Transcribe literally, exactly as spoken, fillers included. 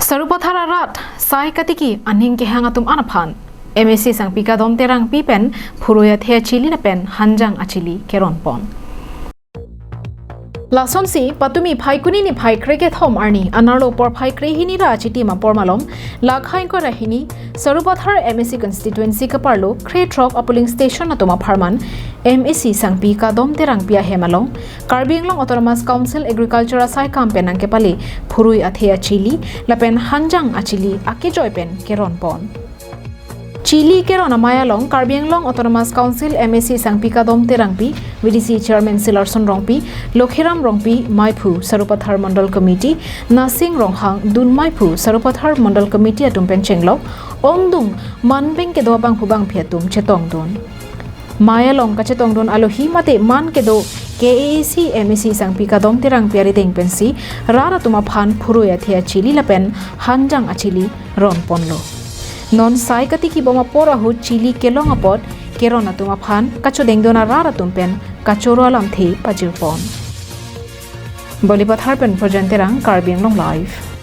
Sarupathar arat sai katiki aning kehang atum an aphan M A C Sangpi Kadom Terangpi pen phurui athe achili lapen hanjang achili keron pon. Lasonsi patumi Phaikuni niphai krekethom arni anarlo porphai krehini ra achitim apor malom, lakhai ingkoi ra hini Sarupathar M A C constituency kaparlo krethrok a-polling station atum apharman M A C Sangpi Kadom Terangpi ahem along Karbi Anglong Autonomous Council Agriculture asaikam pen nangkepale phurui athe achili lapen hanjang achili akejoi pen keron pon. Chili keron amei along Karbi Anglong Autonomous Council M A C Sangpi Kadom Terangpi, V D C Chairman Silarson Rongpi, Lokhiram Rongpi, Maiphu Sarupathar Mondol Committee, Nasing Ronghang, Dun Maiphu Sarupathar Mondol Committee atum pen chenglok ongdung manbeng kedo abangphu bangphi atum chetongdun. Mei along kachetongdun alohi mate man kedo K A A C M A C Sangpi Kadom Terangpi arideng pensi rat atum aphan phurui athe achili lapen hanjang achili ron ponlo. Non sai katiki bom apor ahut chili kelong apot keron atum aphan kachodengdun arat atum pen kachoro alamthe pajir pon. Balipathar pen Projen Terang, Karbi Anglong Live.